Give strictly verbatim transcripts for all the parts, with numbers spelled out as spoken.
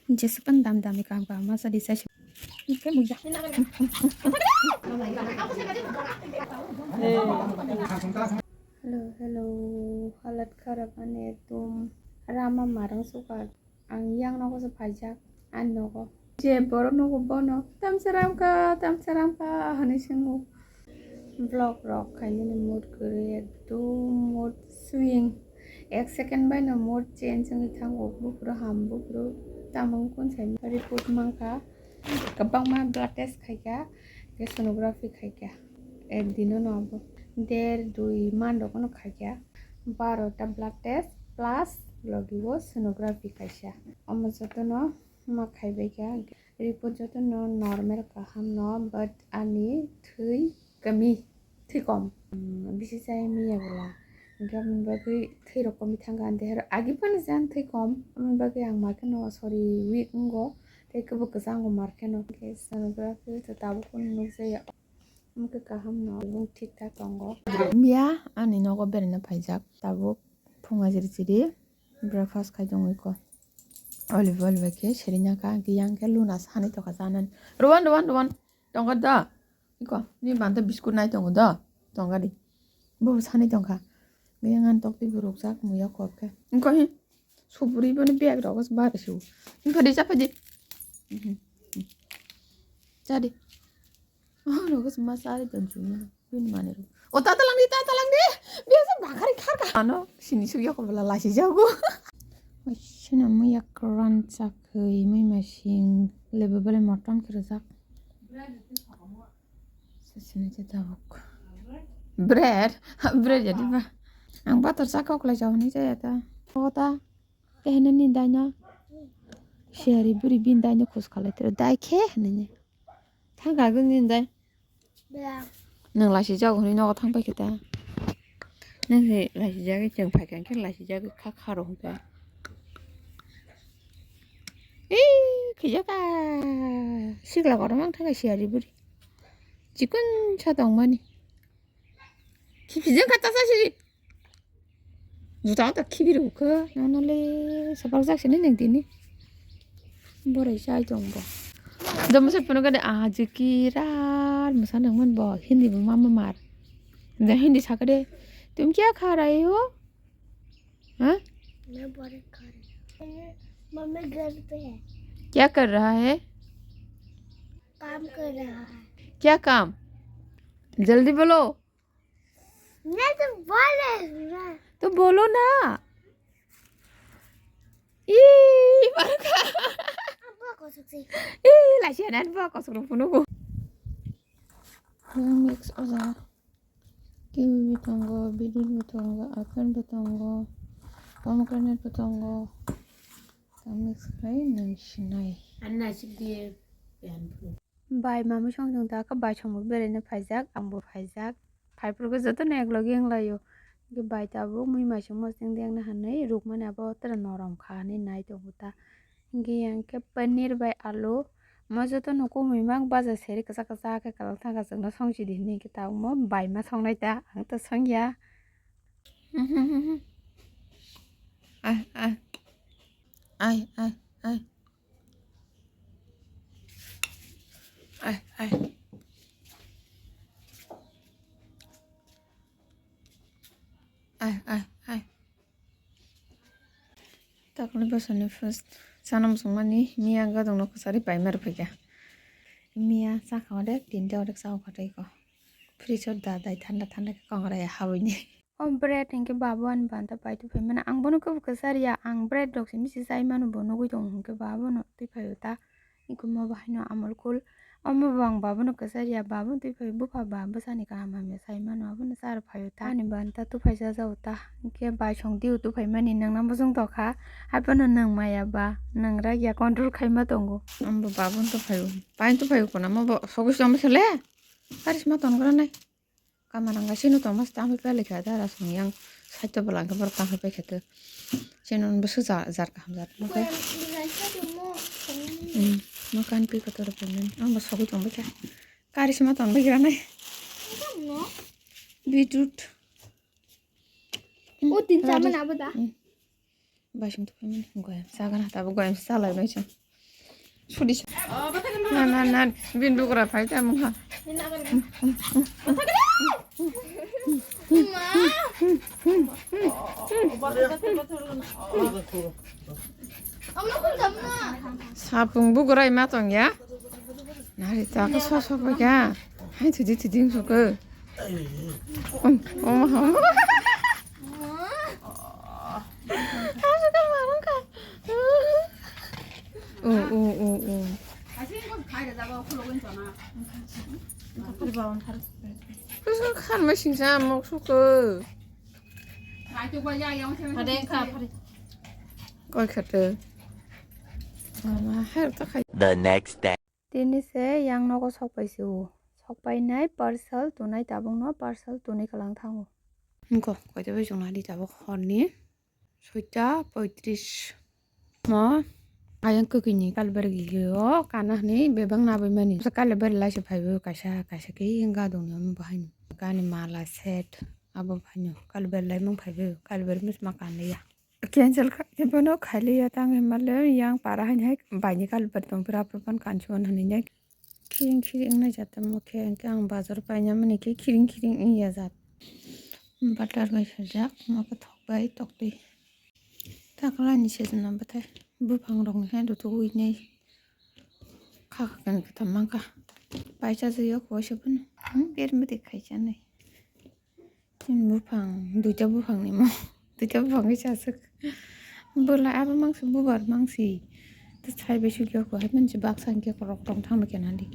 Jesapan dam dam ni kam kam masa di sai. Hello, hello. Halat kharap ani ekdom rama marang sukar. Ang yang nogo se phaijak ani nogo. Je borok nogo bono tamsa ramkha, tamsa ramkha hinui swngo. Vlog rok khainani mood kwrwi ekdom mood swing. Ek second bai no mood change wngwi thango. Buphuru ham, buphuru tamo wngkun sai report mankha. Kwbangma blood test khaikha, tei sonography khaikha. Ek dino no abo der dui man rok no khaikha. Barota blood test plus logi o sonography kaisa. Omo jotono ma khaibaikha. Report jotono normal kaham no, but ani thwi kami, thwi kom. Bisi chai miya bwla. Hwnkhe aboni bagwi thwi rok komwi thangkha, ani dehe agi phano jang thwi kom. Aboni bagwi ang ma kheno sorry weak wngo. Tei kebo kwchango mar kheno. Hwnkhe sonography to tabuk phano nukjaya. Wngkhe kaham no, bung thik thak tongo. Miya ani nogo beraina phaijak. Tabuk phung ajri chiri breakfast khai tongwi ko. Olive olive khe seri nyakha, hwnkhe yang khe luna sanai tokha chanani. Rowan, Rowan, Rowan. Tongkha da? Iko, ni manta biscuit nai tongo da? Tongkha di. Bo sanai tongkha. Yang an tok twi buruk jak muya kop khe. Iko hi. Suburi boni bag rogo bari su. Iko di chapa di. Mhm. Jadi. Oh, rogo ma sari don chu. Bini mani ro. O tata langdi, tata langdi. Biasa bakari kharkha. Ano, sini sugya ko bela lasi jago. Sina muya kran chakwi mui masing lebe bele motom khe rwjak. Sasini je tabuk. Bread, bread jadi ba. Ang bator chakha oklai jawani jaya ta. O ta. Kehene ni dai no. Siyari buri bin dai no khus khalai tero. Dai khe hinui. Thang kha gwn ni dai. Bla. Nwng laisijak hwnwi nogo thang paikha ta. Nwng se laisijagwi chwng phaikha hwnkhe laisijagwi kha kha rw hwnkhe. Ee, khijaka. Sikla kotorma wng thangkha siyari buri. Chikon sa tongmani. Khipijak kha ta sa siri. Juta ta khibi rw kha, nono le sabar jak sini nang tini. Borai chai tong bo. Domo se phunu gade aji kirar musa nang man bo, Hindi bo mama mar. Da Hindi sakade, "Tum kya kha rahe ho?" Ha? मैं बोरे खा रही हूँ। मम्मी घर पे है। क्या कर रहा है? काम कर रहा है। क्या काम? जल्दी बोलो। मैं तो बोल रही हूँ ना। तो बोलो ना। Ih, baru kah? Apa kosok sih? Ih, lasianan ba kosok rupunu ko. Yang mix oja. Kiwi bo tongo, beetroot bo tongo, apple bo tongo, pomegranate bo tongo. Tang mix khlai nang sinai. Anna sik diye. Bai mamwi song chwng ta khe bai song bo beraina phaijak, ang bo phaijak. Phaiphuru khe jotono eklogi wnglaio. Hwnkhe bai tabuk mui maisingmo chwng de wngna hinwi rukmani abo tere norom kha hinwi nai tongo ta. Hwnkhe yang khe paneer bai alu mo jotono kumui mak baja seri kwchak kwchak khe kwlwng thangkha chwngno song sidi hinwi hwnkhe tabukmo bai ma songnai ta ang ta songya. Ai, ai. Ai, ai, ai. Ai, ai. Ai, ai, ai. Takle bwsani first sana muchungmani miya gadongno kwchari paima rwphaikha. Miya chakha odek tinta odek chao khatai ko. Fridge o da dai thanda thanda khe kongrai habwini. O bread hinkhe babu ani banta pai tongphai mano. Ang bono kebo kwchariya, ang bread rok se misi chai mano bo nugui tongo hinkhe babono twi phaio ta. Hinkhe mo bahaino Amul Cool. Omo bo ang babono kwchariya, babono twi phaio, bupha ba bwsani kaham hamya chai mano, abono chara phaio ta. Ani banta tuphai chajago ta. Hinkhe bai song diu tuphai mani nwngno muchung tokha. Haiphano nwng maya ba, nwng ragya control khaima tongo. Ang bo babono tuphaio. Pai tuphaio kono mo bo sogwi se tongma khele. Karisma tongra nai. Kamarang ga sino tongma se tamo pele kha da rasong yang side to bwlangkhe borok tamo pai kha to. Sino bo se jar jar kaham jar tamo khe. Hmm, mo kan pi kotor pemeni. Ang bo sogwi tongbai kha. Kari sima tongbai kha nai. Beetroot. O tin Hmm, sama radi. Na bo da. Hmm. Basing to pemeni goyam sagana ta bo goyam salai bai sa. Sudi. Na, na, na, bin bugra phai ta mungha. Sapung bugra ima tong ya. Nari ta ka so so ba ya. Hai thudi thudi suk. Um, um, um. Hasu ka marung ka. Oh, oh, oh, oh. Kusu khan ma singsa mok suku. Koi khate. Mama, her ta khai. The next day. Tini se yang nogo sok pai se o. Sok pai nai parcel tunai tabuk no parcel tunai kalang thango. Nko, koita bai chwng nai di tabuk horni. Soita poitris. Mo ayang kwkwi ni kalber gigi o kana hwnwi bebak nabwi mani. Kalber lai se phaibo kaisa, kaisa khe gadung ni omo bahai ni. Gani mala set abo bahai no kalber lai mung phaibo, kalber misma kanliya. Cancel kha, khe bono khailiya tang himale yang para haini hai bai ni kalber tong pura pura pan kansuan hwnwi nai. Khiring khiring wngnai jatamo khe, hwnkhe ang bazar paina mani khe khiring khiring wngya jat. Butter bai swijak, omo khe thok bai toktwi. Taklaini sejna bwthai buphang rokni hai rwtugwi nai kha kha kani kwtham mankha. Paisa jwk waisa phano, hmm, bermwdwi khai chanai. Chini buphang, duita buphang ni mo. Duita buphang khe chasuk. Bwla abo mangsi, bubar mangsi. Ta sai bai sukya ko, hai mansi baksa hwnkhe korok tong thangno khe nadi.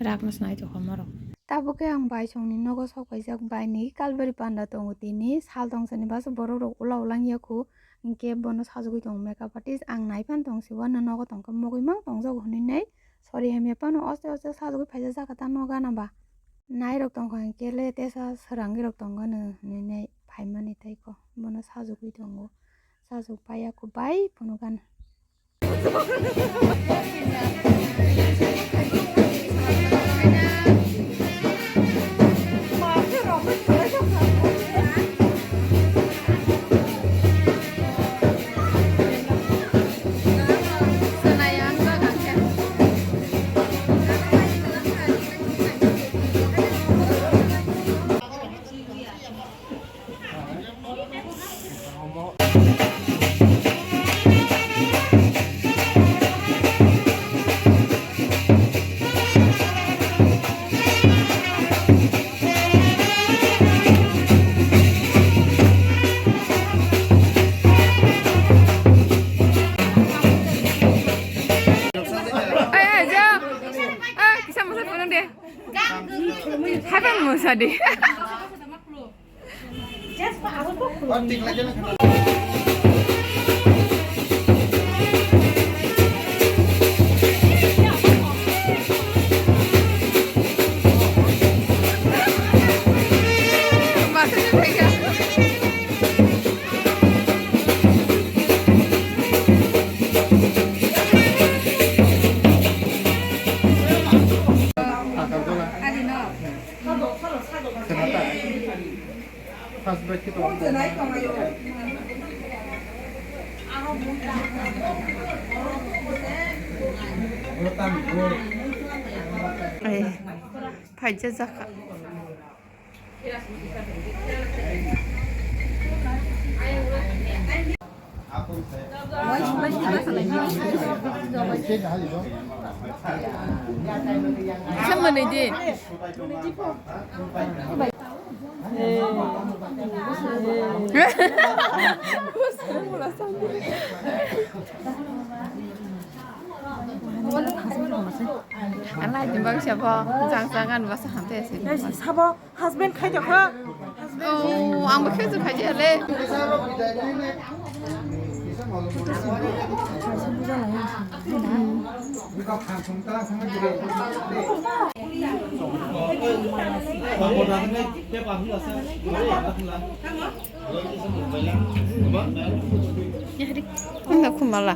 Rakno snai to hamaro. Tabuk khe ang bai songni nogo sok paijak, bai ni kalbari panda tongo tini. Sal tong sani baso borok rok ula ulang ya kho. Hwnkhe bono sajagwi tongo makeup artist. Ang nai phan tong se, uanw nogo tong khe mogwi mang tongjago hwnwi nai. Sori hamya phano oste oste sajagwi phaijak jaka ta no gana ba. Nairok tongkha hwnkhe le tesa swrangwi rok tongkha nw hwnwi nai phaimani tei kho. Bono sajagwi tongo. Sajagwi paiya kho bai phunukha nw. Ai, ai, ja. Ah, kisa masa phone de. Hai, phone masa de. Eh, phaijak jakha. Somono di. Alai di bangsa bo jang jang an basa hante si. Sabo. Husband khai tongkha. Oh, ang bo khe khai le. Anda khumala.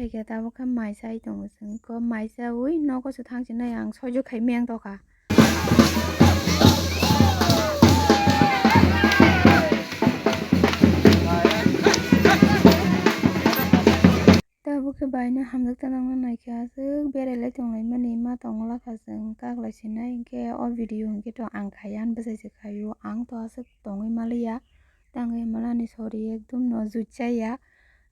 Tei khe tabuk khe mai chai tongo chwng. Ko mai chaui nogo se thang sinai ang soijo khai meng tokha. Tabuk khe baino hamjak tanangna naikhe aswk berai lai tonglaimani ma tongla kha chwng kaklai sinai hinkhe o video hinkhe to ang khaiya ani bwsai se khaio ang to aswk tongwi maliya tangwi malani sori ekdum no juchaya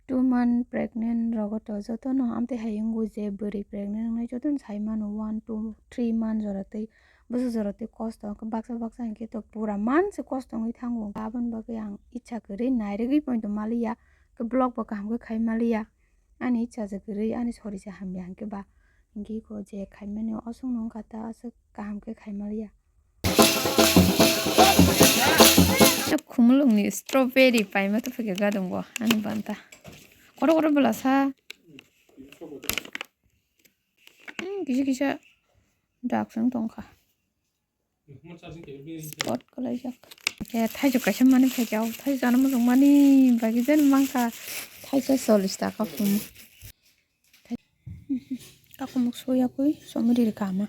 two month pregnant rogo to jotono amtwi hai wngo je bwrwi pregnant wngnai jotono sai mano one two three month jora tei bwswk jora tei kosto baksa baksa hinkhe to pura manse kosto wngwi thango aboni bagwi ang icha kwrwi nairwgwi poito maliya khe vlog bo kaham khe khai maliya. Ani icha se kwrwi, ani sori se hamya hinkhe ba. Hinkhe iko je khaimani osongno wngkha ta aswk kaham khe khai maliya. Khumulwngni strawberry paima tongphai khe gadongo ani banta. Kotor kotor bwlasa. Hmm, kisa kisa dak se wng tongkha. Spot kwlaijak. Khe thaichuk kaisa mani phaikhe, o thaichuk ano muchung mani bagwi jani mankha thaicha chollish taka phum. Kakumuk soyakwi somri rikha ama.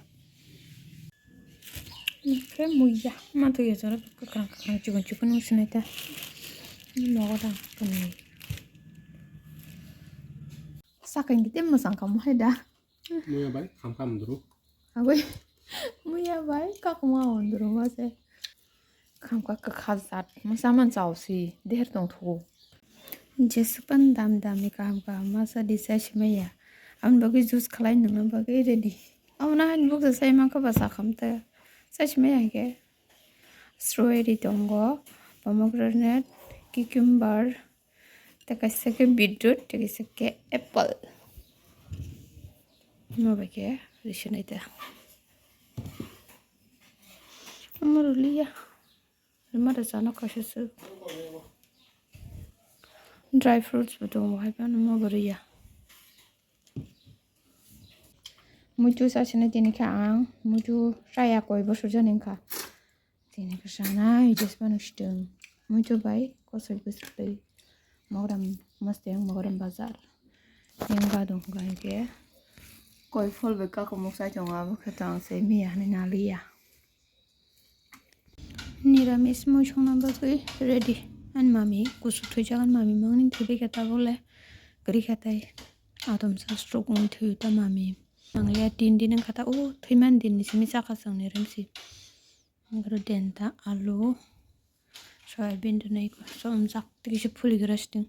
Khe muya, ma tuya jora kwkhwrang kwkhwrang chikon chikon wng sinai ta. Nogo da kwnwi. Sakha hinkhe tei mwchang kha mo hai da. Muya bai kham kham duru. Aboi muya bai kakuma onduru ma se. Kham kha kwkha jat mwsa man chao si der tong thugo. Jeswk pan dam dam ni kaham kaham masa di chai si maya. Aboni bagwi juice khlai nungna bagwi ready. Aboni hani buksa chai mankha ba sa kham te. Chai si maya hinkhe strawberry tongo, pomegranate, cucumber, tei kaisa khe beetroot, tei kaisa khe apple. Omo bai khe risinai ta. Omo rwliya. Rwma rwchana kaisa se. Dry fruits bo tongo, hai phano omo bo rwya. Muitu sa sini tini khe ang muitu chaya koi bosor jani wngkha. Tini khe sanai jespa no swtwng muitu bai kosoi bwswk twi mogram mosteng mogram bazar. Yang gadung hwnkha hinkhe koi phol bai kakumuk chai tongo abo khe to ang se miya hinwi naliya. Niramis mui songna bagwi ready. Ani mami kusu thwijak ani mami mangni thwibai khe tabuk le kwrwi kha tai. Atomsa stroke wngwi thwiyo ta mami. Ang le tin din wngkha ta o thwimani din ni simi chakha chwng Niramsi. Oro denta alu soyabin rwnai somjak tei kisa phuli gra siting.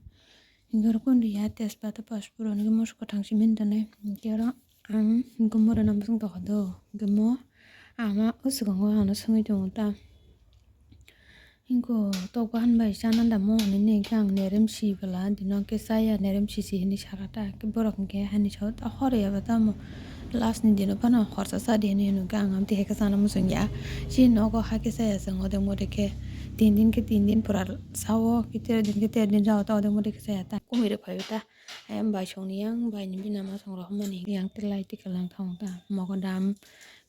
Hinkhe oro kunu ya tejpata pasporon hinkhe moso kwthang simi tonai hinkhe oro ang hinkhe morena bwswng tokha do hinkhe mo ama o swkango ano swngwi tongo ta. Hinkhe tok bahan bai chana da mo hinwi hinkhe ang nerem si bwla dino hinkhe chaya nerem si si hinwi sakha ta hinkhe borok hinkhe hani sao ta hor ya ba tamo last ni dino phano horsa cha di hinwi hino hinkhe ang amtwi hai khe chana muchung ya. Chini nogo hakhe chaya chwng odek modek khe tin din khe tin din pura sao khe ter din khe ter din sao ta odek modek khe chaya ta kumui rok phai o ta. Ayang bai song ni yang bai ni bina ma song rok mani yang te lai te kalang thang ta mogodam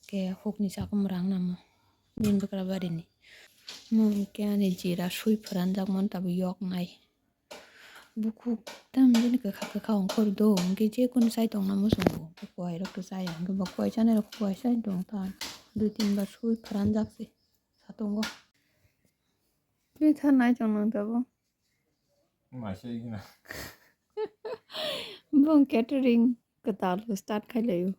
ke huk ni sakum rang namo bini bwkra bari ni mo ke ani jira sui phoran jak mon ta bo yok nai bukhuk tam bini kwkha kwkha ongkhor do hwnkhe je kunu chai tong namo song bo bo kuai rok to chaya hwnkhe bo kuai chanai rok kuai chai tong ta dui tin bar sui phoran jak se satung o twi tha nai tong nang ta bo. Maisai gina. Bung catering kwtal start khai layo.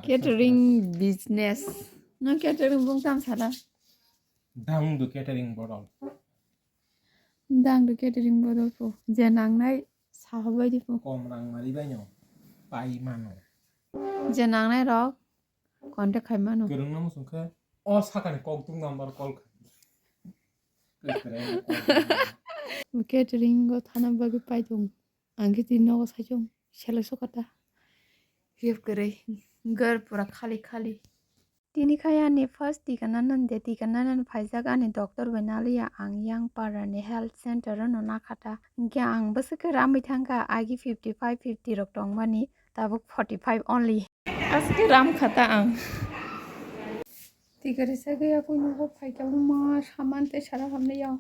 Catering business. No catering bung tam sala. Dang do catering bodol. Dang do catering bodol po. Je nangnai saha bai di po. Kom rang mari bai no. Pai mano. Je nangnai rok. Contact khai mano. Kwrwngno muchung khe o sakani kok tung number call kha. Catering o thana bagwi pai tongo. Ang khe tini nogo sai tongo. Selai sokha ta. Hip kwrwi. Gar pura khali khali. Tini khai ani first tika nana de tika nana phaijak ani doctor bai naliya ang yang parani health center o no nakha ta. Hinkhe ang bwswk khe ramwi thangkha agi fifty five fifty rok tongmani tabuk forty five only. Aske ram khata ang. Tikari sagwi akui nogo phaikha uma saman tei sara hamliya.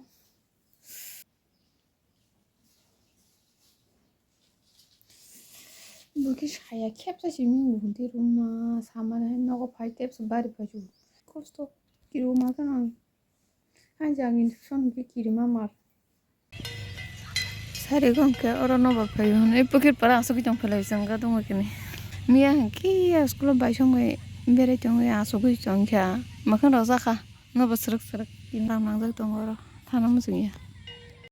Bo khe saya khepsa simi bo hwnti rwma samani hai nogo phai tepsa bari phai su. Kosto kirima khe ang. Ang jagin son khe kirima mar. Sari gong khe oro nobar phai hwnwi pukhir para asugwi tong phelai jang ga dongo kini. Miya hwn khe ya school bai songwi berai tongwi asugwi tong kha. Makhang rok jakha nobar srwk srwk. Tini rang nangjak tongo oro thana muchung ya.